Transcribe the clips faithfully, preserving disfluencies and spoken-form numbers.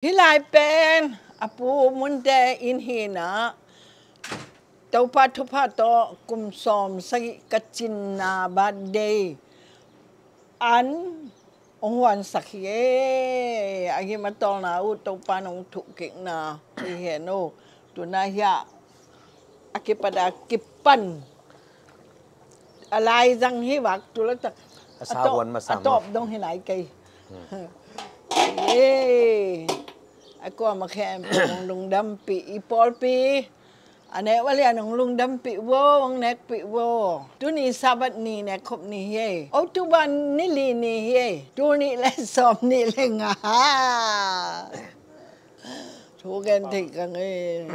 Hih lai pen a pu Munte in hi-in ah, Topa thupha tawh kum sawm sagih ka cinna birthday an hong huansak hi e. A gim a tawlna uh Topa in hong thuhkikna hi hen uh. Tu-in ah hiah a kipat a kipan a lai zang hi vak tu laitak. A sa huan masa maw? A tawp dong hi nai kei. Ee, a kuamah khempeuh hong lungdampih i pawlpi a nek ua lian hong lungdampih vo, hong nekpih vo. Tuni Sabbath ni nekkhop ni hi e. October ni li ni hi e. Tul nih le sawm nih le nga. Thu gen thei keng e.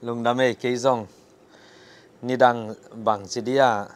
Lungdam e, kei zong nidang bangci dia,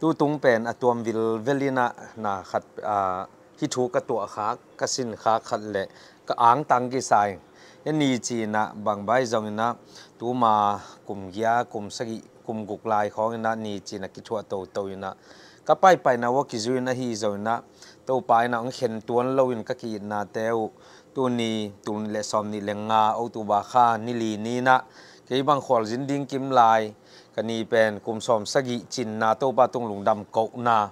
tutung pen a tuam vilvel in ah na khat, aa, hih thu ka tuahkhak, ka sinkhak khat le ka angtang kisa in. Hih ni ci-in ah bang bai zongin ah tuma kum giat, kum sagih, kum guk lai khawngin ah ni ci-in ah kithuah toto in ah ka paipaina uh a kizui-in ahi zongin ah Topa in ah hong khen tuan loin ka ki-itnate uh tuni tul nih le sawm nih le nga October kha ni li ni-in ah kei bang khualzin ding kim lai, ka ni pen kum sawm sagih cinna Topa tung lungdam kohna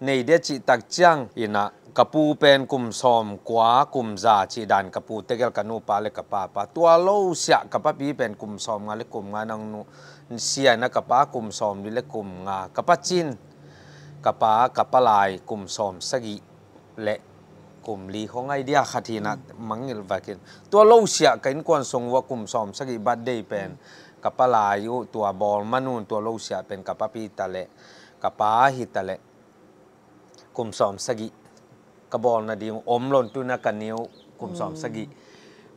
nei dia cih tak ciangin ah ka pu pen kum sawm kua kum za cih dan ka pu tegel ka nupa le ka papa. Tua lo siah ka papi pen kum sawm nga le kum nga nang nu sia in ah ka pa kum sawm li le kum nga. Ka pa cin, ka pa, ka pa lai kum sawm sagih le kum li khong ai dia khat hi-in ah mangngilh vakin. Tua lo siah ka innkuan sung uah kum sawm sagih birthday pen ka pa lai uh tua bawl man un tua lo siah pen ka papi ta le ka pa hi ta le kum sawm sagih ka bawl nading om lo-in tu-in ah ka ni uh kum sawm sagih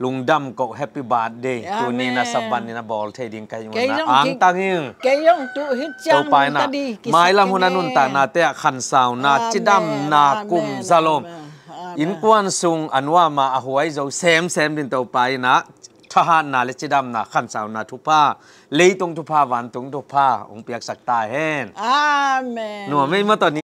lungdam koh, happy birthday. Tuni na saban in a bawl thei ding ka hi un ah angtang ing. Kei zong tu hi ciang Topa in ah mailam hun a nuntaknate ah khansauna, cidamna, kum zalom, innkuan sung a nuam a huai zo semsem ding Topa in ah thahatna le cidamna, khansauna thupha, leitung thupha, vantung thupha hong piaksak ta hen. Amen. Nuam ei maw tawh ni.